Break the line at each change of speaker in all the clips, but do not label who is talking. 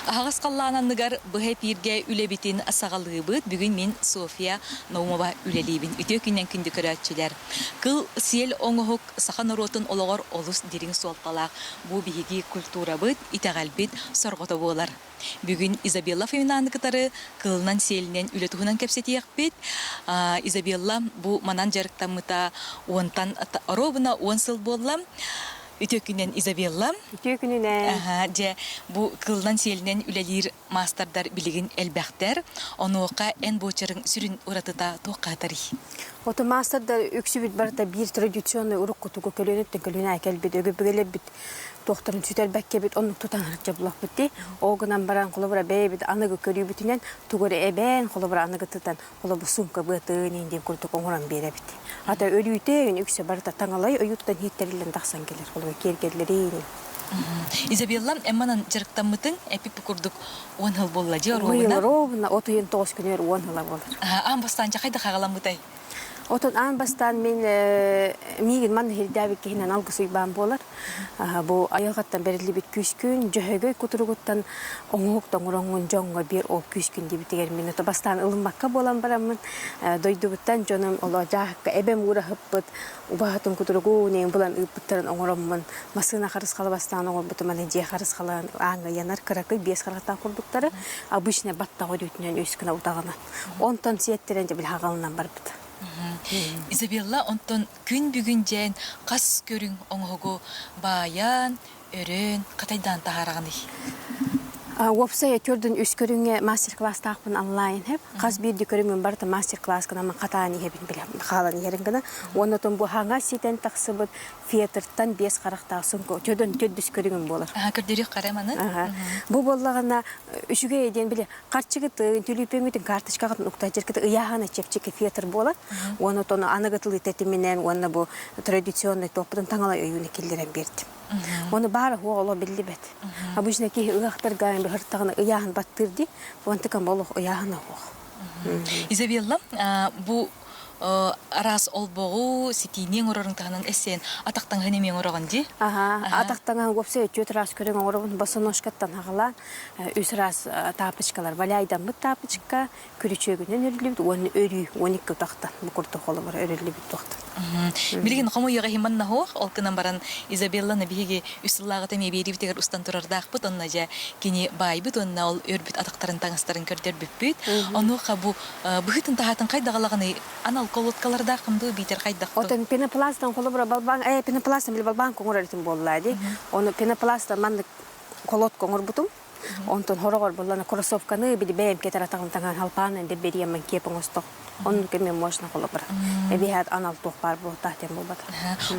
Аһаҕас халлаан анныгар быһа эпииргэ үлэбитин саҕалыыбыт. Бүгүн мин Софья Наумова үлэлиибин. Үтүө күннэн күндү көрөөччүлэр. Кыл сиэл оҥоһук саха норуотун олоҕор олус дириҥ суолталаах. Бу биһиги культурабыт, итэҕэлбит сорҕото буолар. Бүгүн Изабелла Фоминаны кытары кылынан-сиэлинэн үлэ туһунан кэпсэтиэхпит. Изабелла бу манан дьарыктаммыта уонтан оруобуна 10 сыл буолла. Үтүө күнүнэн, Изабелла.
Үтүө күнүнэн.
Дьэ, бу кылынан-сиэлинэн үлэлиир маастардар билигин элбэхтэр. Онуоха эн буочарыҥ сүрүн уратыта туохха сытарый?
Ото маастардар үксүбүт барыта биир традиционный уруккутугу көлүөнэттэн көлүөнэ кэлбит, өгөбүгэлэрбит туохтарын сүтэрбэккэбит оннук тутан сылдьабыллахпыт дии. Ол гынан баран холобура бэйэбит аныгы көрүүбүтүнэн тугу эрэ эбээн холобура аныгытытан холобур сумка быатын диэн курдук оҥорон биэрэбит. Ата өлүүтэ үксэ барыта таҥалай ойууттан иһиттэриллэн тахсан кэлэр холобур киэргэллэрин.
Изабелла эмманан дьарыктаммытыҥ эпип курдук 10 сыл буолла дии оруобуна.
Оруобуна 39 күнүгэр 10 сыла буолар.
Аан бастаан дьэ хайдах хаҕаламмытай?
Отон аан бастаан мин миигин манна иһирдээбит киһинэн Алгыс Уйбаан буолар. Бу айылҕаттан бэриллибит күүскүн, дьөһөгөй кутуругуттан оҥоһук тоҥороҥҥун дьоҥҥо биэр ол күүскүн диэбитигэр мин ото бастаан ылыммакка буолан бараммын дойдубуттан дьонум оло дьааһыкка эбэм уураһыппыт убаһатын кутуругун эҥин булан ыыппыттарын оҥороммун массыына харысхала бастаан оҥорбутум аны дьиэ харысхалаан ааҥҥа ыйанар кыракый биэс харахтаах курдуктары обычно баттах өрүүтүнэн үс гына утаҕынан Онтон сиэттэрэн дьэ били хаҕалынан барбыта.
Изабелла онтон күн бүгүн дьээн хас көрүҥ оҥоһугу баайан, өрөөн, хатайдаан таһаараҕыный?
Уопсай төрдүн үс көрүҥҥэ мастер-класстаахпын онлайн хэп. Хас биирдии көрүҥүн барыта мастер-класс гынан хатаан иһэбин билэ хаалан иһэрин гына. Уонна отон бу хаҥас ситэн тахсыбыт фетртан биэс харахтаах сумка төрдүн төрдүс көрүҥүм буолар.
Көрдөрүөх хара маны.
Бу буоллаҕына үчүгэй диэн били Харчыгытын, түлүпүөҥҥүтүн, карточкаҕытын уктааччыргыт ыйааһына чэпчэки фетр буолар. Уонна отону аныгытылыы тэтиминэн уонна бу традиционный туохпутун таҥалай өйүүнү киллэрэн биэрдим. Уонна баара суох олох биллибэт. Обычно киһи ыһыахтарга быһыртаҕына ыйааһын баттыыр дии. Онтукам олох ыйааһына суох.
Изабелла, бу араас олбоҕу, ситиини оҥорорун таһынан эссиэн атахтаҥаһын эмиэ оҥороҕун дии?
Аха, атахтаҥаһын уопсай үтүө араас көрүҥ оҥоробун. Босоножкаттан аҕалаан үс араас таапочкалар валяйдаммыт таапочка күрүчүөгүнэн өрүллүбүт уонна өрүү 12 утахтан бу курдук холобур өрүллүбүт туохтан.
Билигин хомуйуоҕа иһин манна суох, ол гынан баран Изабелланы биһиги үс сыллааҕыта эмиэ биэриибитигэр устан турардаахпыт, онно дьэ кини баайбыт уонна ол өрбүт атахтарын таҥастарын көрдөрбүппүт. Онуоха бу быһыытын таһаатын хайдаҕалаҕыный анал колодкалардааххын дуу биитэр хайдах дуу?
Отон пенопластан холобура балбаан пенопластан били балбаан коҥор эритин буоллаа дии. Ону пенопластан маннык колодка оҥорбутум. Онтон хороҕор буллана кроссовканы били бэйэм кетер атаҕым таҥаһын халпаанан дэббэриэммин киэп оҥостох. Оннук эмиэ можно холобура. Эбиһээт анал туох баар буолтаах диэн буолбата.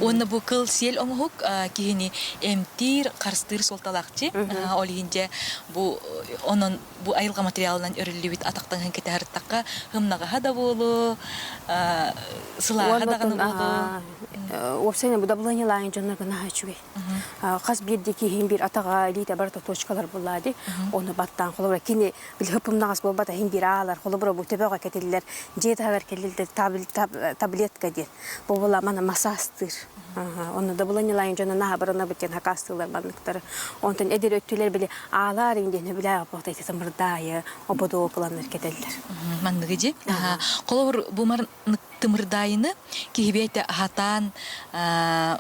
Уонна бу кыл сиэл оҥоһук киһини эмтиир, харыстыыр суолталаахчы. Ол иһин дьэ бу онон бу айылҕа материалынан өрүллүбүт атах таҥаһын кэтэһэртахха ымнаҕаһа да буолуо, сылааһа даҕаны буолуо.
Уопсайынан бу дабылыанньалааһын дьоннорго наһаа үчүгэй. Хас биирдии киһим биир атаҕа, илиитэ барыта точкалар буоллаа дии. Ону баттаан холобура кини били хыппымнаҕас буолбата иһин биир аалар холобура бу төбөҕө кэтиллэр дьиэ таһыгар кэлиллэр таблетка диэн. Бу була маны массаастыыр. Онно дабылыанньалааһын дьоно наһаа баранабыт диэн хакаастыыллар манныктары. Онтон эдэр өттүлэр били аалаар иҥ диэн өбүлээҕи буолта ити тымырдаайы ободуо кыланнар кэтэллэр.
Манныгы дии. Холобур бу тымырдаайыны киһибиэтэ аһатаан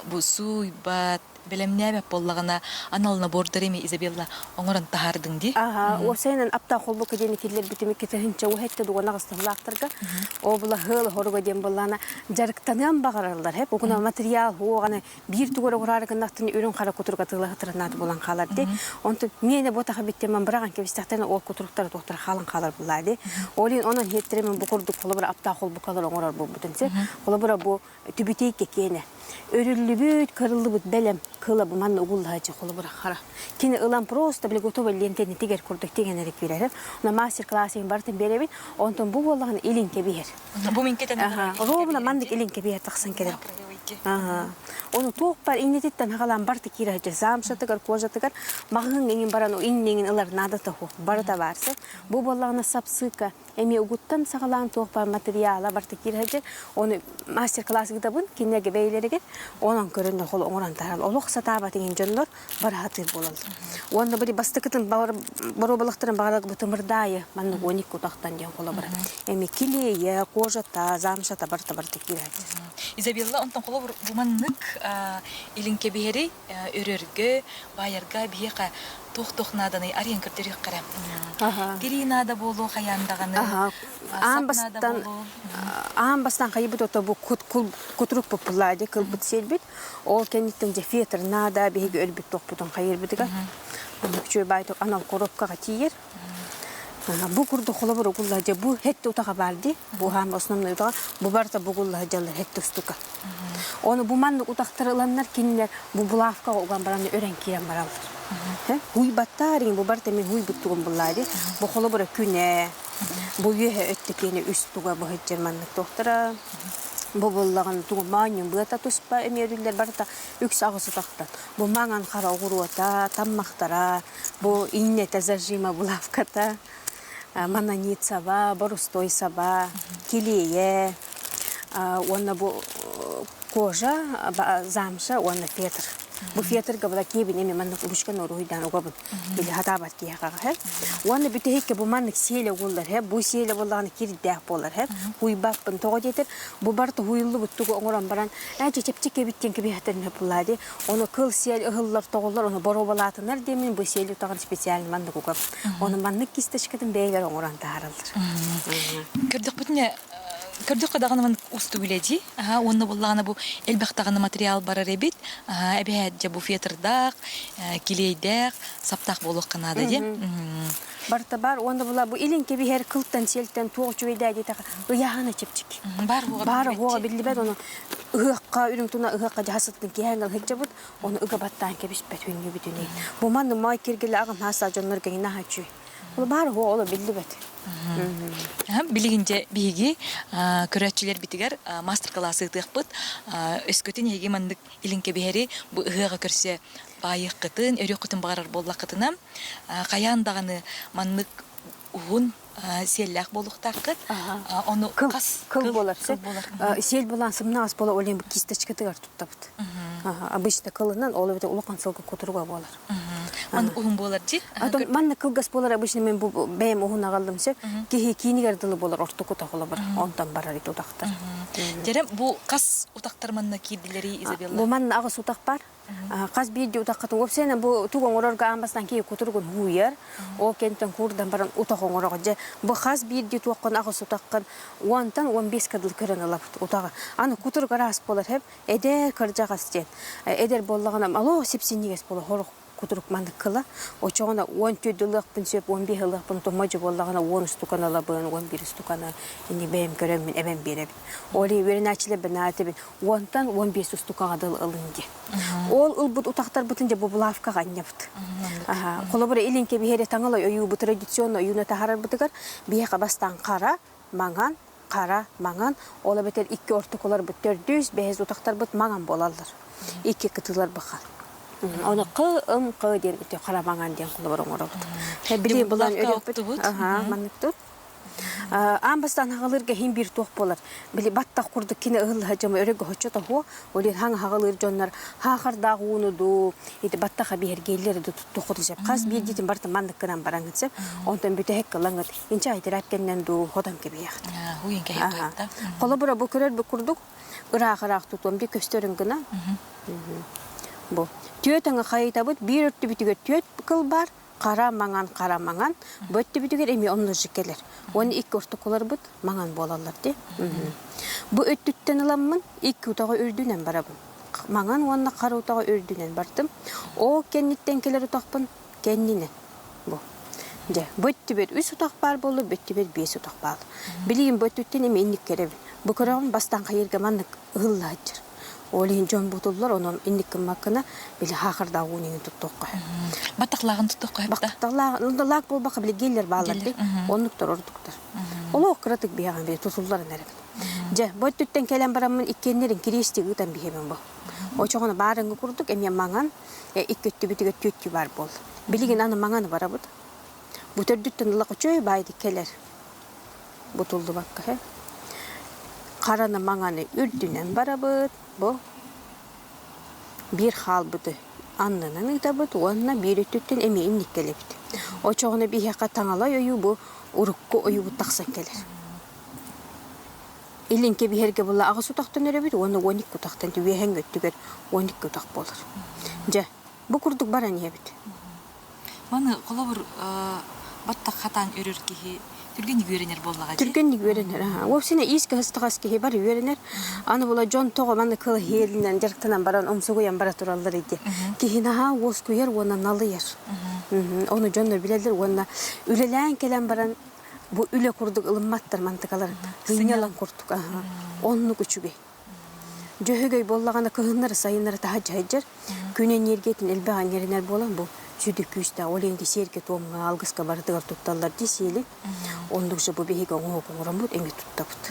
бу сууйбат, бэлэмнээбэт буоллаҕына анал набордары эми Изабелла оҥорон таһаардыҥ дии.
Аха, уопсайынан аптаах холбукка диэн киллэрбитим икки тыһыынча уһэтте дугана аҕыстаһылаахтарга обула хыал хоруга диэн буоллаана дьарыктаныан баҕараллар хэп угуна материал хуоҕаны биир тугу эрэ ураары гыннахтын үрүҥ хара кутурук атыылаһытыранаат булан хаалар ди онтон миэнэ бу таха биттеман быраҕан кэбистэхтэринэ ол кутуруктара туохтара хаалан хаалар буллаа ди ол иһин онон иһиттеримин бу курдук холобура аптаах холбукалар оҥорор буолбутун се холобура бу түбүтейке киэнэ өрүллүбүт кырыллыбыт бэлэм кыла бу манна угуллаһачы холобура хара кини ылан просто били готовый лентени тигэр курдук тигэнэрик биэрэр на мастер классын барытын биэрэбин онтон бу буоллаҕына илин кэбиһэр
бу минке
ровно маннык илин кэбиһэр тахсан кэлэр. Ону туох бар иннититтэн хагалаан барта киирэ сылдьар. Замшатыгар, кожатыгар маҕаһыыҥҥа иҥин баран инниҥин ылар наадата суох. Барыта баар сөп. Бу буоллаҕына сапсыыка эмиэ угуттан саҕалаан туох баар материала барыта киирэ сылдьар. Ону мастер-класс ыытабын кинилэргэ бэйэлэригэр. Онон көрөн ол оҥорон таһааран олох сатаабат иҥин дьоннор бараһатыыр буолаллар. Уонна били бастакытын боруобалахтарын баҕарар бытымырдаайы маннык 12 утахтан диэн холобура. Эми килиэйэ, кожата, замшата барыта барыта киирээччи.
Изабелла онтон холобур бу маннык илин кэбиһэри өрөргө, баайарга биһиэхэ туох-туох нааданый арыйан көрдөрүөххэ Тирии наада буолуо хайаан даҕаны
Аан бастан аан бастан хайыбыт ото бу кутурук популлади кылбыт сиэлбит Ол кэнниттэн дьэ фетр наада биһиги өлбүт туохпутун хайыырбытыгар. Үчүгэй баай анал коробкаҕа тиийэр. Бу курдук холобур угулла дьэ бу хетте утаҕа баар дии. Бу хаама основной утаҕа бу барыта бугулла дьаллар хетте устука. Ону бу маннык утахтары ыланнар кинилэр бу булавкаҕа уган баран өрөн киирэн бараллар. Хуйбаттаар бу барыта мин хуйбут тугум буллаа дии. Бу холобура күнэ, бу үөһэ өттө киэнэ үс туга быһыджыр маннык туохтара Бу буоллаҕын тугу моонньун быата туспа эмиэриллэр барыта үкс аҕыс утахтан. Бу маҥан хара оҕуруота, таммахтара, бу иннэтэ зажима булавката, мананицаба, борустой саба, килиэйэ уонна бу кожа, замша уонна фетр. Бу фетрга була киэбин эми маннык ручканы уруһуйдаан угабын. Били хатаабат киһиэхэ һэ. Уонна бүтэһиккэ бу маннык сиэлэ угуллар һэ. Бу сиэлэ буоллаҕына кирдээх буолар һэ. Уйбаппын тоҕо диэтэр бу барыта уһуйуллубут тугу оҥорон баран ээ чэпчэки эбит диэн кэбиһэтэрин буллаа дии. Ону кыл сиэл ыһыллар тоҕуллар ону боруобалаатынар диэммин бу сиэли утаҕын специально маннык угабын. Ону маннык кисточкатын бэйэлэр оҥорон таһаараллар.
Көрдөхпүтүнэ көрдөххө даҕаны маннык уустук үлэ дии. Аһа уонна буоллаҕына бу элбэх даҕаны материал барар эбит. Аһа эбэһээт дьэ бу фетрдаах, килиэйдээх, саптаах буолуохха наада диэн.
Барыта бар уонна була бу илин кэбиһэр кылтан сиэлтэн туох үчүгэйдээ диэтэхэ ыйааһына чэпчэки.
Баар уоҕа
Баар уоҕа биллибэт ону ыһыахха үрүҥ туна ыһыахха дьаһасыттын киэһээҥҥэ ыһыддьабыт ону ыга баттаан кэбиспэт хүннүбүтүнүй. Бу манны маай киргили аҕам хааста дьоннор кэҥинэ аһачүй. Ол баар уоҕа оло биллибэт.
Билигин дьэ биһиги көрөөччүлэрбитигэр мастер-класс ыытыахпыт. Өскөтүн эһиги маннык илин кэбиһэри бу ыһыаҕы көрсө баайыаххытын, өрүөххүтүн баҕарар буоллаххытына, хайаан даҕаны маннык уһун сиэллээх буолуохтааххыт. Ону
Кыл,
хас
кыл буолар.
кыл буолар.
Сиэл булан сымнаҕас буола ол кисточкатыгар туттабыт. Обычно кылынан ол эбэтэр улахан сылгы кутуруга буолар.
Маннык уһун буолар дии.
Атын маннык кылгас буолар обычно мен бу бэйэм уһун аҕаллым сөп. Киһи киинигэр дылы буолар ортоку холобур. Онтон барар ити утахтар.
Дьэрэ бу хас утахтар манна киирдилэрий Изабелла?
Бу манна аҕыс утах бар. Хас биирдии утаххытын уопсайынан бу тугу оҥорорго аан бастаан киһи кутуругун һууйар. Ол кэнниттэн куурдан баран утах оҥороҕут. Дьэ бу хас биирдии туоххун аҕыс утаххын уонтан 15 дылы көрөн ылабыт утаҕы. Аны кутурук араас буолар хэп. Эдэр кырдьаҕас диэн. Эдэр буоллаҕына алоо сипсинньигэс буола хорук кутурук маннык кыла. Очоҕуна 14 ылыахпын сөп, 15 ылыахпын модьу буоллаҕына 10 устуканы ылабын, 11 устуканы ини бэйэм көрөммүн эбэн биэрэбин. Ол иһин үөрэнээччилэрбин аатыбын уонтан 15 устукаҕа дылы ылын диэн. Ол ылбыт утахтарбытын дьэ бу булавкаҕа анньабыт. Холобура илин кэбиһэри таҥалай ойуубут традиционно ойууну таһаарарбытыгар биһиэхэ бастаан хара, маҥан, хара, маҥан, ол эбэтэр икки ортокуларбыт төрдүс, бэһис утахтарбыт маҥан буолаллар. Икки кытыылар баха. Ону кы ым кы диэн ити хара маҥан диэн холобур оҥоробут. Били булан өрүөхпүт. Аха, манныктык. Аан бастаан хаҕалыырга иһин биир туох буолар. Били баттах курдук кини ыһыллыһа дьомо өрө гоһоччу тоһуо, ол иһин хаҥ хаҕалыыр дьоннор хаахардаах ууну дуу, ити баттаха биһэргиэллэр ду туттуоххутун сөп. Хас биирдиитин барытын маннык гынан бараҥыт сөп. Онтон бүтэһик кылаҥыт инчэ айтыраат кэннэн дуу хотон кэбиһиэхт. Холобура бу көрөр бу курдук ыраах-ыраах тутуом ди көстөрүн гына. Бу түөт аҥы хайытабыт биир өртүбүтүгэр түөт кыл бар, хара маҥан хара маҥан, бу өттүбүтүгэр эмиэ оннужу кэлэр. Уонна икки ортокуларбыт маҥан буолаллар ди. Бу өттүттэн ыламмын икки утаҕы үрдүнэн барабын. Маҥан уонна хара утаҕы үрдүнэн бардым. Ол кэнниттэн кэлэр утахпын кэннинэн бу. Дьэ, бу өттүбэр үс утах баар буолла, бу өттүбэр биэс утах баар. Билигин бу өттүттэн эмиэ инник кэрэбин. Бу көрөҕүн бастаан хайыырга маннык ыһылла сылдьар. Ол иһин дьон бутуллар, онон инник гыммаккына, били хаахырдаах уун иҥин туттуохха.
Баттахлааҕын туттуохха сөп да?
Баттахлааҕын, лаак буолбакка били геллер бааллар дии, оннуктар ордуктар. Олох кыратык биһэҕин били тутулларын эрэбин. Дьэ, бу өттүттэн кэлэн бараммын иккиэннэрин кириэстик ыытан биһэбин бу. Очоҕуна баарыҥҥы курдук эмиэ маҥан, икки өттүбүтүгэр түөттүү баар буол. Билигин аны маҥаны барабыт. Бу төрдүттэн ыла үчүгэй баайдык кэлэр. Бутуллубакка һэ. Хараны маҥаны үрдүнэн барабыт. Бу биир хаалбыты аннынан ыытабыт уонна биир өттүттэн эмиэ инник кэлэбит. Очоҕуна биһиэхэ таҥалай ойуу бу урукку ойуубут тахсан кэлэр. Илин кэбиһэргэ була аҕыс утахтан өрөбүт уонна 12 утахтан үөһэҥ өттүгэр 12 утах буолар. Дьэ, бу курдук баран иһэбит.
Маны холобур баттах хатаан өрөр киһи түргэнник үөрэнэр буоллаҕа дии.
Түргэнник үөрэнэр. Вовсе иис кыһыстаҕас киһи бары үөрэнэр. Аны була дьон тоҕо манна кыл иһиэлинэн дьарыктанан баран умсугуйан бара тураллар иди. Киһи наһаа уоскуйар уонна налыйар. Ону дьоннор билэллэр уонна үлэлээн кэлэн баран бу үлэ курдук ылымматтар мантыкалар. Сынньалаҥ курдук. Оннук үчүгэй. Дьөһөгөй буоллаҕына кыһыннары сайыннары таһырдьа сылдьар, күн эньиэргиэтин элбэх иҥэринэр буолан бу сүдү күүстээх ол иһин сиэргэ-туомҥа, алгыска барытыгар тутталлар дии сиэли. Оннук же бу биһиги оҥоһук оҥороммут эмиэ туттабыт.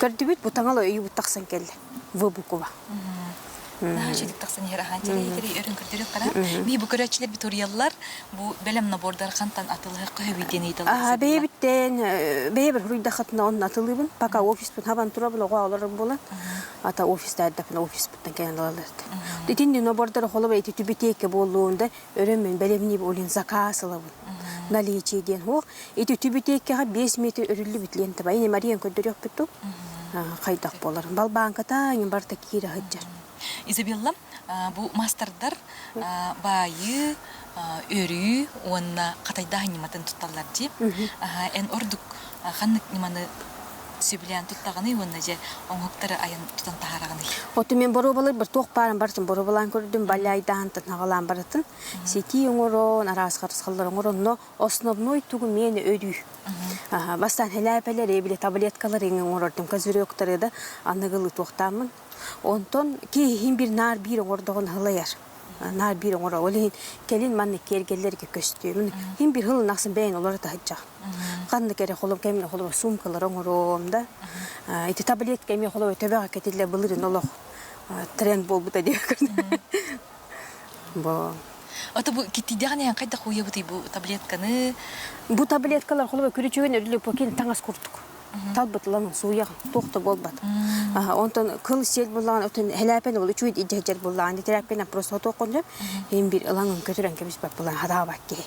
Көрдүбүт бу таҥала өйүбүт тахсан кэллэ. В буква.
Наһаа үчүгдүк тахсан иһэр аһаан тирэй өрүн көрдөрүөх хара. Би бу көрөөччүлэр битурияллар бу бэлэм набордар хантан атылыһык көһөбүй диэн ыйыталлар.
Бэйэбиттэн бэйэбэр хуруйдахатына онно атылыыбын. Пока офиспын хабан турабын оҕо олорор буолан. Ата офиста эрдэппин офиспыттан кэлэн ылаллар. Итинни набордар холобур ити түбүтиэккэ буоллуун да өрөмүн бэлэмнииб олин заказ ылабын. Наличие диэн хуох. Ити түбүтиэккэҕэ 5 метр өрүллүбүт лента ба. Ини Мариян көрдөрүөхпүт ту. Хайдах буолар. Балбааҥката ин барыта киирэ сылдьар.
Изабелла, бу маастардар баайыы, өрүү уонна хатайдаах ньыматын тутталлар дии. Эн ордук ханнык ньыманы сөбүлээн туттаҕыный уонна дьэ оҥоһуктары айан тутан таһаараҕыный?
Оту мен боруобалыыр туох баарын барытын боруобалаан көрдүм, баляйдаан наҕалаан барытын. Ситии оҥорон, араас харысхаллар оҥорон, но основной тугу миэнэ өрүү. Бастаан хэлээпэлэр, били таблеткалар иҥин оҥорордум, козыректары да аныгылыы туохтааммын. Онтон киһиһин бир наар биир оҥордоҕун һылайар. Наар биир оҥоро. Ол иһин кэлин маннык киэргэллэргэ көстүөмүн. Хин бир хылын ахсын бэйэн олоро таһыдьах. Ханнык эрэ холом кэмҥэ холом сумкалар оҥоруом да. Ити таблетка эмиэ холом төбөҕө кэтиллэ былырын олох тренд буолбута диэккин. Бо.
Ото бу киттийдэҕин иһэн хайдах уйабытый бу таблетканы?
Бу таблеткалар холобур күрүчүгүн өрүлү покин таҥас курдук. Талбытылан сууйах туох да буолбат. Онтон кыл сиэл буллаҕын отун хэлээпэн ол үчүгэй иддьэһдьэр буллаҕын тирээппин просто отуоххун сөп. Иһин биир ылаҥын көтүрэн кэбиспэт буллаҕын хатаабат киһи.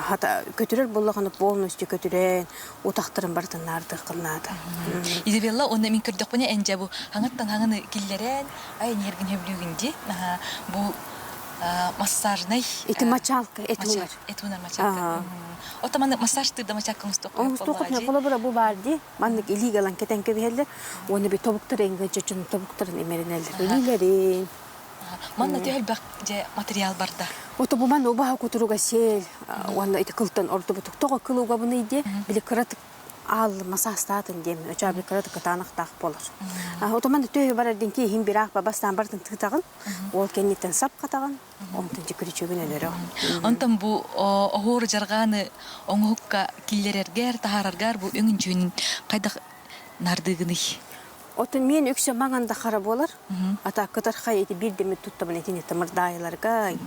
Хата көтүрэр буллаҕына полностью көтүрэн утахтарын барытын наардыаххын наада.
Изабелла уонна мин көрдөхпүнэ эн дьэ бу хаҥаттан хаҥаны киллэрэн ай энергин хөблүүгүн дии. Бу массажнай
Ити мочалка этунар.
Этунар мочалка. Ото маннык массажтыыр да мочалка оҥостуохха
Оҥостуоххутуна холобура бу баар дии. Маннык илиигэ ылан кэтэн кэбиһэллэр. Уонна би тобуктары эҥин чочун тобуктарын имэринэллэр. Илиилэрин.
Манна төһө элбэх дьэ материал барда?
Ото бу манна убаһа кутуруга сиэл уонна ити кылтан ордубутук тоҕо кыл угабыный диэ били кыратык аал масаастаатын диэм өчөө били кыратык кытаанахтаах буолар. Ото манна төһө барар дин киһин бираах бастаан бартын тыытаҕын ол кэнниттэн сап хатаҕын онтон күрүчүгүн өлөрөҕүн.
Онтон бу оһуор дьарҕааны оҥоһукка киллэрэргэр, таһаараргар бу өҥүн-дьүһүнүн хайдах нардыыгыный?
Отон миэн үксэ маҥан да хара буолар. Ата кытархай ити биирдэммит туттабын итини тымырдаайыларга.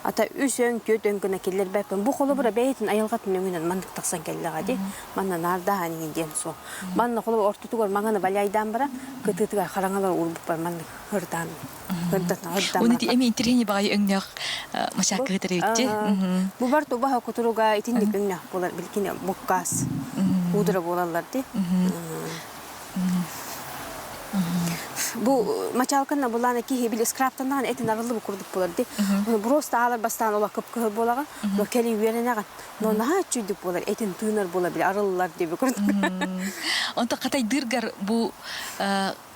Ата үс өҥ, түөрт өҥ гына киллэрбэппин. Бу холобура бэйэтин айылҕатын өҥүнэн маннык тахсан кэллэҕэ дии. Манна наардааһын иҥин диэн суох. Манна холобура ортотугар маҥаны баляйдаан баран, кытыытыгар хараҥалар уурбуппар маннык ырдаан
Уонна ити эми интэриэһинэй баҕайы өҥнөөх мачаакка ыытар
Бу бар тубаһа кутуруга итинник өҥнөөх буолар билкини буккаас куудара буолаллар дии. Бу мачалканна булаана киһи били скраптаннаан этин арыллыбы курдук буолар ди. Просто аалар бастаан ола кып-кыһыл буолаҕа, но кэлин үөрэнэҕин. Но наһаа үчүйдүк буолар, этин тыынар буола били арыллар диэби курдук.
Онто хатайдыыргар бу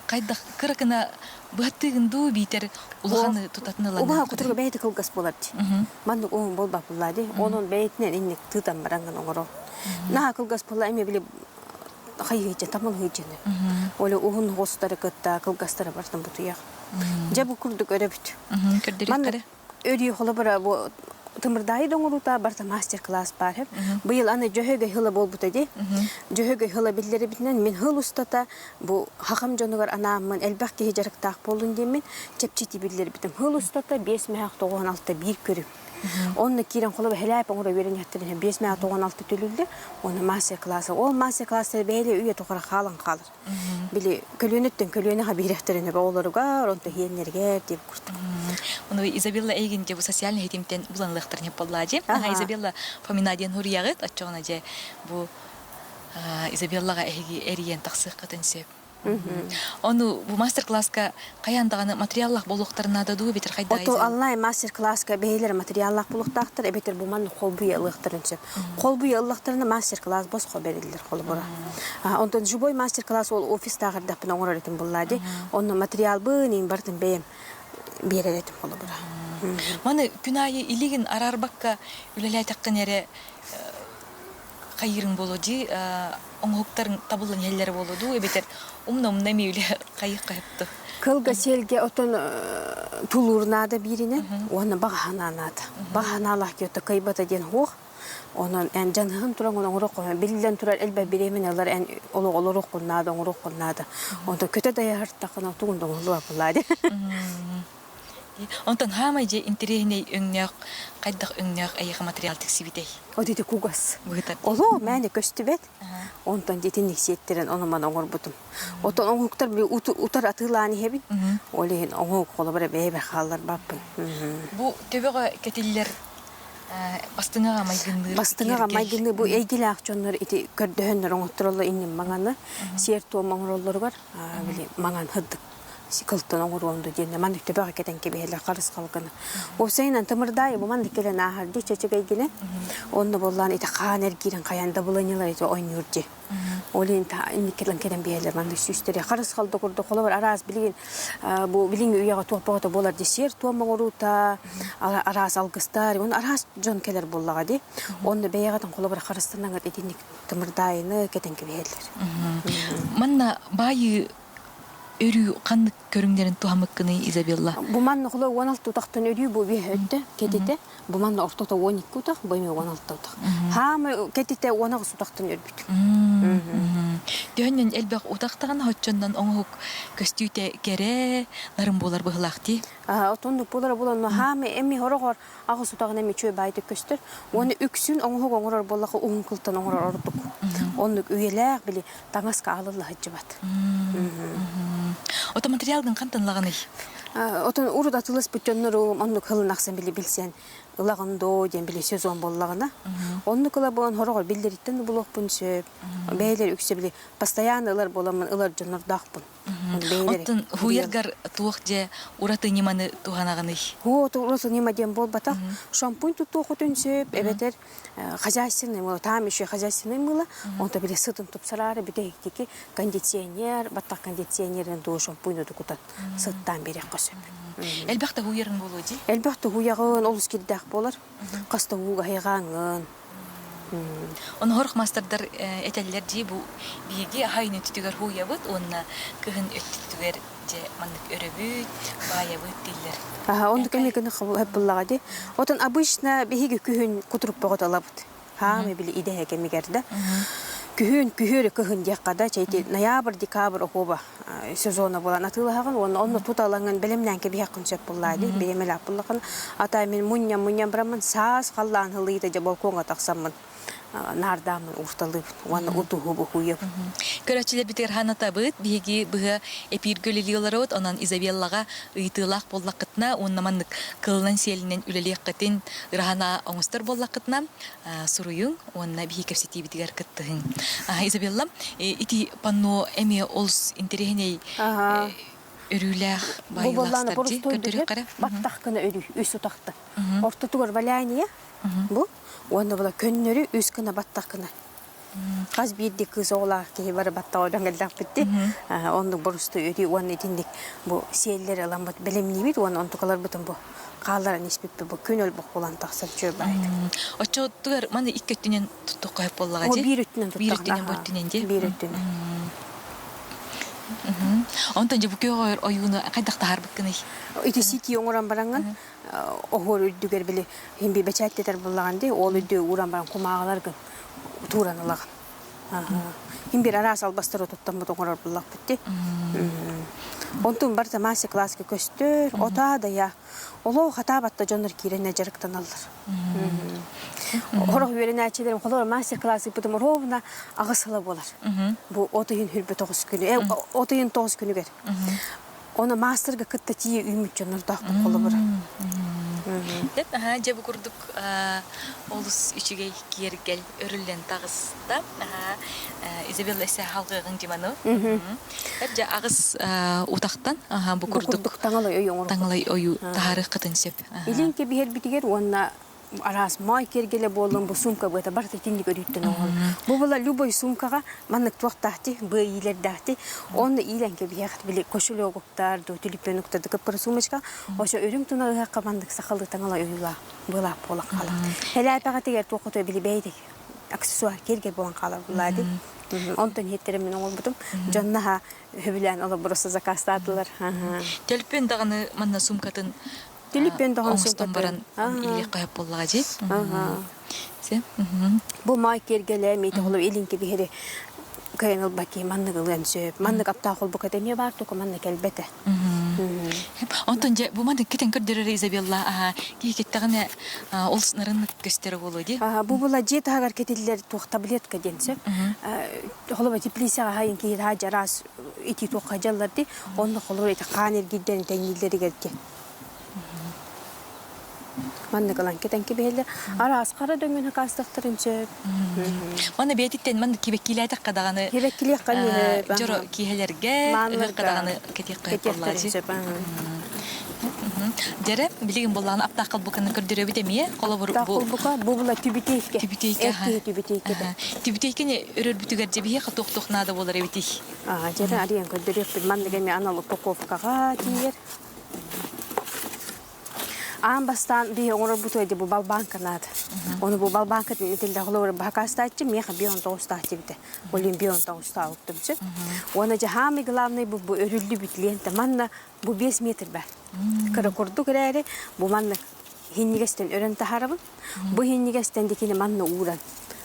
хайдах кыра гына быһаттыыгын дуу биитэр улаханы тутатын ылан
Убаһа кутуруга бэйэтэ кылгас буолар дии. Маннык уһун буолбат буоллаа дии. Онон бэйэтинэн инник тыытан бараҥҥын оҥоро. Наһаа кылгас буолла эмиэ били хайыһыйдьа тамылыһыйдьаны. Оле уһун хостары кытта кылгастары барытын бутуйах. Дьэ бу курдук өрөбүт.
Көрдөрүөхтэрэ.
Өрүү холобура бу. тымырдаайы да оҥоруута барыта мастер-класс баар һэп. Быйыл аны Дьөһөгөй сыла буолбута дии. Дьөһөгөй сыла биллэрибитинэн мин сыл устата бу хахам дьонугар анааммын элбэх киһи дьарыктаах буоллун диэммин чэпчэтии биллэрбитим. Сыл устата 5 мөһөөх 96 биир көрүҥ. Онно киирэн холобур хэлээп оҥоро үөрэннэхтэринэ 5 мөһөөх 96 төлүүллэр. Уонна мастер-класс. Ол мастер-класстар бэйэлэрэ үйэ тухары хаалан хаалар. Били көлүөнэттэн көлүөнэҕэ биһирэхтэрин оҕолоругар, онто иһиэннэригэр диэн курдук.
Ону Изабелла эйигин дьэ бу социальный ситимтэн буланылыахтарын сөп буоллаа дьэ. Аха Изабелла Фомина диэн суруйаҕыт, оччоҕуна дьэ бу Изабеллаҕа эһиги эрийэн тахсыаххытын сөп. Ону бу мастер-класска хайаан даҕаны материаллаах буолуохтарын наада дуу эбэтэр хайдаа
Ото онлайн мастер-класска бэйэлэрэ материаллаах буолуохтаахтар эбэтэр бу манна холбуйа ылыахтарын сөп. Холбуйа ыллахтарына мастер-класс босхо бэриллэр холобура. Онтон живой мастер-класс ол офистаах эрдэхпинэ оҥорор этим буллаа дии. Онно материалбын иин барытын бэйэм биэрэр этим холобура.
Маны күн аайы илигин араарбакка үлэлээтэххин эрэ хайыырыҥ буолуо дии оҥоһуктарыҥ табыллан иһэллэрэ буолуо дуу эбэтэр умна-умна эмиэ үлэ хайыахха сөптө
Кылга сиэлгэ отон тулуур наада бииринэн уонна баҕа санаа наада. Баҕа санаалаах киһи кыайбата диэн суох. Онон эн дьаныһан туран оҥоруоххун биллэн турар элбэх бириэмэни ылар эн олох олоруоххун наада, оҥоруоххун наада. Онтон көтө дайаһыртаххына тугун да оҥоһуллубат буоллаа дии.
Онтон хаамай дьэ интэриэһинэй өҥнөөх хайдах өҥнөөх эйиэхэ материал тиксибитэй?
От ити кугас.
Быһыта.
Олоо мээнэ көстүбэт. Онтон итинник сиэттэрэн ону-маны оҥорбутум. Отон оҥоһуктар утар атыылаан иһэбин. Ол иһин оҥоһук холобура бэйэбэр хаалларбаппын.
Бу төбөҕө кэтиллэр бастыҥаҕа майгынныыр
Бастыҥаҕа майгынныыр бу эйгэлээх дьоннор ити көрдөһөннөр оҥоттороллор иннин маҥаны сиэр-туом оҥороллоругар били маҥан һырдык кылтан оҥоруом дуу диэн маннык төбөҕө кэтэн кэбиһэллэр харысхал гына. Уопсайынан тымырдаайы бу маннык кэлэн ааһар дии чэчэгэйгинэн. Онно буоллаан ити хаан эргиирин хайаан да буланньалар ити оонньуур дии. Ол иһин инник кэлэн кэлэн биһэллэр маннык сүүстэри харысхал да курдук холобур араас билигин бу билиҥҥи үйэҕэ туох бөҕөтө буолар дии сиэр туом оҥоруута араас алгыстар уонна араас дьон кэлэр буоллаҕа дии. Онно бэйэҕитин холобур харыстанаҥыт итинник тымырдаайыны кэтэн кэбиһэллэр.
Манна баайыы Өрүү ханнык көрүҥнэрин туһаммыккыный, Изабелла?
Бу манна холо 16 утахтан өрүү бу биэһэ өттө кэтитэ, бу манна ортото 12 утах, бу эмиэ 16 утах. Хаамы кэтитэ 18 утахтан өрбүт.
Төһөннөн элбэх утахтаҕына оччоннон оҥоһук көстүүтэ кэрэ, нарын буолар быһылаах дии.
Отоннук буолара буолан, хаамы эми хороҕор аҕыс утаҕын эми үчүгэй баайдык көстөр. Уонна үксүн оҥоһук оҥорор буоллаха уһун кылтан оҥорор ордук. Оннук үйэлээх били таҥаска аалылла сылдьыбат.
Ото материалгын хантан ылаҕыный?
Отон урут атыласпыт дьоннорум оннук хылын ахсын били билсэн ылаҕын доо диэн били сезон буоллаҕына. Оннук ыла буолан хороҕор биллэриттэн булуохпун сөп. Бэйэлэр үксэ били постоянно ылар буоламмын ылар дьоннордоохпун.
Оттон хуйаргар туох дьэ ураты ньыманы туһанаҕыный?
Оо, ураты ньыма диэн буолбатах. Шампунь туттуоххутун сөп, эбэтэр хозяйственный мыло, там еще хозяйственный мыло, онто били сытын тупсараары бүтэһиктики кондиционер, баттах кондиционерин дуу шампунь кутан сыттаан биэриэххэ сөп.
Элбэх да хуйарын буолуо дии?
Элбэх да хуйаҕын, олус кирдээх буолар. Хас да ууга хайҕааҥҥын.
Ону сорох маастардар этэллэр дии бу биһиги аһайын өттүтүгэр һууйабыт уонна кыһын өттүтүгэр дьэ маннык өрөбүт, баайабыт дииллэр.
Аха, оннук эмиэ гына буллаҕа дии. Отон обычно биһиги күһүн кутурук бөҕөтө ылабыт. Хаамы били идэһэ кэмигэр да. Күһүн, күһүөрү кыһын диэххэ да, чэйти ноябрь, декабрь оһуоба сезона буолан атыылаһаҕын уонна онно туталаҥын бэлэмнээн кэбиһэххин сөп буллаа дии. Бэйэм буллахын. Ата мин мунньан мунньан бараммын саас халлаан ылыыта дьэ балкоҥҥа тахсаммын наардааммын уурталыыбын уонна утуһубу хуйабын.
Көрөөччүлэрбитигэр ханатабыт, биһиги быһа эпииргэ үлэлии олоробут, онон Изабеллаҕа ыйытыылаах буоллаххытына уонна маннык кылынан-сиэлинэн үлэлиэххитин ыраһана оҥостор буоллаххытына суруйуҥ уонна биһиги кэпсэтиибитигэр кыттыһыҥ. Изабелла, ити панно эмиэ олус интэриэһинэй өрүүлээх баайыылаах дии көрдөрүөххэ
Баттах гына өрүү, үс утахта. Ортотугар валяние бу уонна була көннөрү үс гына баттах гына. Хас биирдии кыыс оҕолоох киһи бары баттаҕа өлөн кэллэхпит дии. Оннук борустуй өрүү уонна итинник бу сиэллэри ыламмыт бэлэмниибит уонна онтукаларбытын бу хаалларан испиппит бу күн өлбөх буолан тахсар үчүгэй баайыт.
Оччотугар маны икки өттүнэн туттуохха сөп буоллаҕа
дии? Биир өттүнэн
Биир өттүнэн бу өттүнэн дии?
Биир өттүнэн.
Онтон дьэ бу күөх ойууну хайдах таһаарбыккыный?
Ити сити оҥорон бараҥҥын оһуор үрдүгэр били химби бэчээттэтэр буллаҕын дии, ол үрдү ууран баран кумааҕыларгын тууран ылаҕын. Хим бир араас албастары туттаммыт оҥорор буллахпыт дии. Онтун барыта мастер-класска көстөр, отаа да я. Олоо хатаабатта дьоннор киирэннэ дьарыктаналлар. Хорох үөрэнээччилэрим холор мастер-класс ыыппытым ровно аҕыс сыла буолар. Бу от ыйын хүрбэ тоҕус күнү, от ыйын тоҕус күнүгэр. Оны мастерга кытта тиийэ үүммүт дьоннордоохпун холобура.
Деп, дьэ бу курдук олус үчүгэй киэргэл өрүллэн таҕыста. Изабелла эсэ халгыгын диману. Дьэ аҕыс утахтан бу курдук
таҥалай ой оҥорор.
Таҥалай ойуу таһаарыаххытын сөп.
Илин кэбиһэрбитигэр уонна араас маай киэргэлэ буоллун бу сумка быата барыта итинник өрүүттэн оҥорор. Бу була любой сумкаҕа маннык туохтаахти, быа иилэрдээхти, онно иилэн кэбиһиэхт били кошелегуктар, ду түлүпүөнуктар кыппыр сумочка, ошо үрүҥ туна ыһыахха маннык сахалыы таҥала ойуулаах быалаах буолан хаалар. Элээпэҕитигэр туоххутуй били бэйдик аксессуар киэргэл буолан хаалар буллаа ди. Онтон иһиттэрин мин оҥорбутум. Дьонно аһа сөбүлээн олобуруса заказтаатылар.
Төлпүн даҕаны манна сумкатын
Түлүппүн доҕон
оҥостон баран илиэххэ сөп буоллаҕа дии.
Бу маай киэргэлэ миэтэ холу илинки биһири кыайан ылбакки маннык ылыан сөп. Маннык аптаах холбука эмиэ баар тука манна кэлбэтэ.
Онтон дьэ бу маннык китен көрдөрөр Изабелла аха киһи кеттэҕинэ ол нарын көстөрө буолуо дии.
Бу була дьиэ таһыгар кетиллэр туох таблетка диэн сөп. Холоба теплицаҕа хайын киһи дьараас ити туохха дьаллар ди. Онно холобур ити хаан эргийдэрин тэҥнииллэригэр диэн. Маннык ылан кэтэн кэбиһэллэр. Араас хара дөҥүн хакаастахтарын сөп.
Манна бэйэтиттэн маннык кибэккиилээтэххэ даҕаны
Кибэккилиэххэ сөп.
дьоро киэһэлэргэ ыһыахха даҕаны кэтиэххэ
Кэтиэхтэрин сөп.
Дьэрэ, билигин буллаҕына аптаах холбуканы көрдөрөбүт эмиэ. Холобур
Аптаах
бу
холбука бу була түбүтейке.
Түбүтейке.
Эр киһи түбүтейкетэ.
Түбүтейкени өрөрбүтүгэр дьэбиһиэхэ туох-туох наада буолар эбитий?
Дьэрэ арыйан көрдөрүөхпүт. Маннык эмиэ анал упаковкаҕа тиийэр. Аан бастаан биһи оҥорорбут үөдэ бу балбааҥка наада. Ону бу балбааҥкатын итиллэ холобур баһакаастааччы миэхэ бион тоҕустааччы эбитэ. Олин бион тоҕустаабыттымчы. Уонна дьэ самый главный бу бу өрүллүбүт лента манна бу 5 метр бар. Кыра курдук эрээри бу манна хиннигэстэн өрөн таһаарабын. Бу хиннигэстэн дикини манна ууран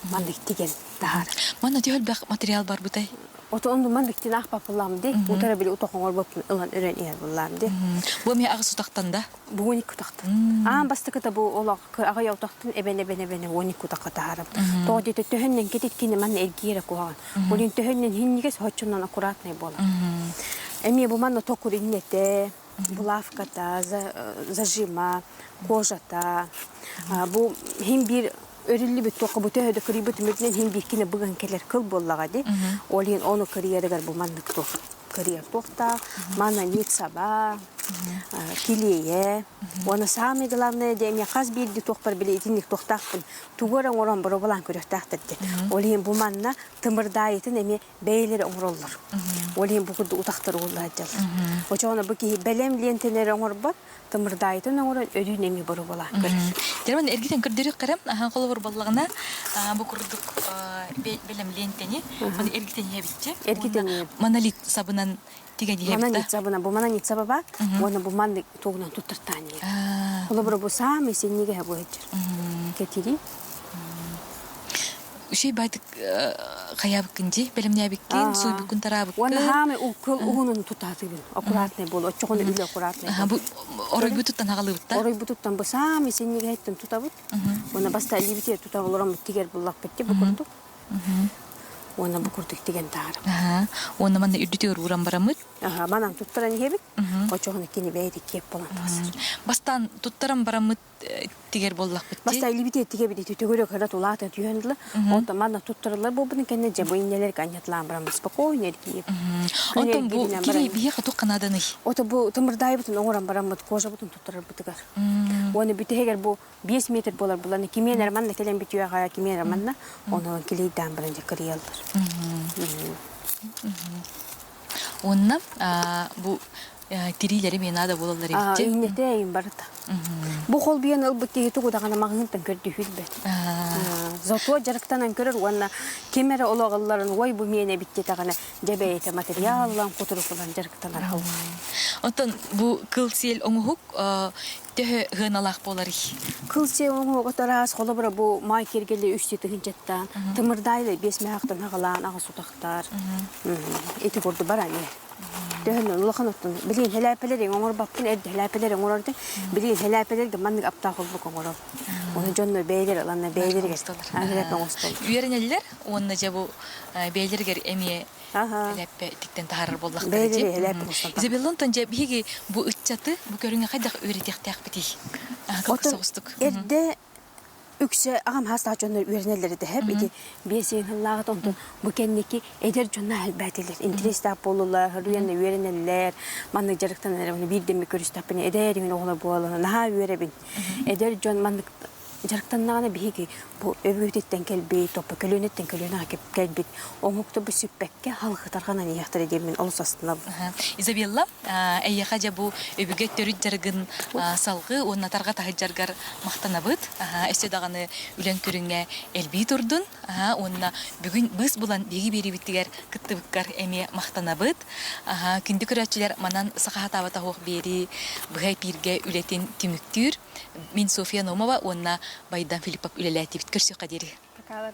маннык тигэн таһаар.
Манна төһө элбэх материал барбытай?
Ото онну маннык тинаах папылаам ди. Утара били утохоҥор ылан өрөн иһэр буллаам ди.
Бу эмиэ аҕыс утахтан да?
Бу 12 утахтан. Аан бастакыта бу олох аҕай утахтан эбэн эбэн эбэн 12 утахха таһаарам. Тоҕо диэтэ төһөннөн кетиткини манна эргиэрэ куһаҕан. Олин төһөннөн хиннигес хоччунан аккуратный буолар. Эмиэ бу манна токур иннете, булавката, зажима, кожата. Бу хин биир өрүллүбүт туохха бу төһө да кырыйбыт үмүтүнэн хин биир кине быган кэлэр кыл буоллаҕа ди. Ол иһин ону кырыйарыгар бу маннык туох кырыйар туохтаах, манна ницаба, килиэйэ. Уонна самый главное диэн хас биирдии туохпар били итинник туохтаахпын тугу эрэ оҥорон боробулаан көрүөхтээхтэр диэн. Ол иһин бу манна тымырдаайытын эмиэ бэйэлэрэ оҥороллор. Ол иһин бу курдук утахтар угуллаһадьаллар. Очоҕуна бу киһи бэлэм лиэнтэлэри оҥорбот, тымырдаайытын оҥорон өрүүн эмиэ боруобалаан көрөр.
Термин эргитэн көрдөрүөх кэрэм, ахан холобур баллаҕына бу курдук бэлэм лиэнтэни маны эргитэн иһэбитчи.
Эргитэн иһэбит.
Монолит сабынан тигэн иһэбит.
Монолит сабынан, бу монолит саба баар, уонна бу маннык тугунан туттартаан иһэр. Холобура бу саамай синньигэһэ бу иһэр. Кэтири.
Үчүгэй баайдык хайаабыккын дии, бэлэмнээбиккин, сууйбуккун, тараабыккын.
Уонна хаамай кыл уһунун тутаатыбын. Аккуратный буол, оччоҕуна үлэ аккуратный
буол. Бу оройбутуттан аҕалыыбыт да?
Оройбутуттан бу саамай синньигэһиттэн тутабыт. Уонна баста илиибитигэр тута олороммут тигэр буллахпыт бу курдук. Уонна бу курдук тигэн таһаарабыт.
Уонна манна үрдүтүгэр ууран бараммыт.
Манан туттаран иһэбит. Оччоҕуна кини бэйэтэ киэп буолан тахсар.
Бастаан туттаран бараммыт тигэр буоллахпыт дии.
Баста илибити тигэбит ити төгүрүк кыра тулаата түһэн дылы. Онтон манна туттарыллар буолбутун кэннэ дьэ бу иннэлэр анньатлаан баран спокойно эргийип.
Онтон бу кири биһиэхэ туох наданый?
Ото бу тымырдаайбытын оҥорон бараммыт кожабытын туттарарбытыгар. Уонна бүтэһигэр бу 5 метр буолар буланы кимиэн манна кэлэн бүтүөҕэ, кимиэн манна онон килийдаан баран дьэ кырыйаллар.
Уонна бу тириилэри эмиэ наада буолаллар эбит.
Иннэтэ эйин барыта. Бу холбуйан ылбыт киһи тугу даҕаны маҕаһыынтан көрдөһүүлбэт. Зато дьарыктанан көрөр уонна ким эрэ олоҕулларын ой бу миэнэ эбит диэтэҕинэ дьэ бэйэтэ материаллан кутурукулан дьарыктанар
Оттон бу кыл сиэл оҥоһук төһө сыаналаах буоларый?
Кыл сиэл оҥоһук араас холобура бу маай киэргэлли үс тыһыынчаттан тымырдаайлы биэс мээхтэн аҕалаан аҕыс утахтар ити курдук баран Төһөнөн улахан оттон билигин хэлээппэлэри оҥорбаппын эрдэ хэлээппэлэри оҥорор этим. Билигин хэлээппэлэргэ маннык аптаах холбук оҥорор. Ону дьонно бэйэлэр ыланна бэйэлэригэр хэлээппэ оҥостоллор.
Үөрэнэллэр уонна дьэ бу бэйэлэригэр эмиэ хэлээппэ тиктэн таһаарар буоллахтара дии. Изабелла онтон дьэ биһиги бу ыччаты бу көрүҥэ хайдах үөрэтиэхтээхпитий? Кылгас соҕустук.
Эрдэ үксэ аҕам хаастаах дьоннор үөрэнэллэр этэ һэп ити биэсиэн сыллааҕыта онтон бу кэнники эдэр дьонно элбээтилэр интэриэстээх буоллулар үөрэнэ үөрэнэллэр маннык дьарыктанар биирдэ эмэ көрүстэхпинэ эдэр иҥин оҕолор буолан наһаа үөрэбин эдэр дьон маннык дьарыктаннаҕына биһиги бу өбүгүтүттэн кэлбит топпо көлүөнэттэн көлүөнэҕэ кэлбит омуктар бу сүппэккэ халҕытарҕанан иһиэхтэрэ диэммин олус астынабын
Изабелла эйиэхэ дьэ бу өбүгэ төрүт дьарыгын салгыы уонна тарҕа таһыдьаргар махтанабыт. Өссө даҕаны үлэҥ көрүҥэ элбии турдун. Уонна бүгүн быыс булан биһиги биэриибитигэр кыттыбыккар эмиэ махтанабыт. Күндү көрөөччүлэр манан саха сатаабата суох биэрии быһа эпииргэ үлэтин түмүктүүр. Мин Софья Номова уонна Байдан Филиппов үлэлээтибит. Көрсүөххэ диэри.
Пока.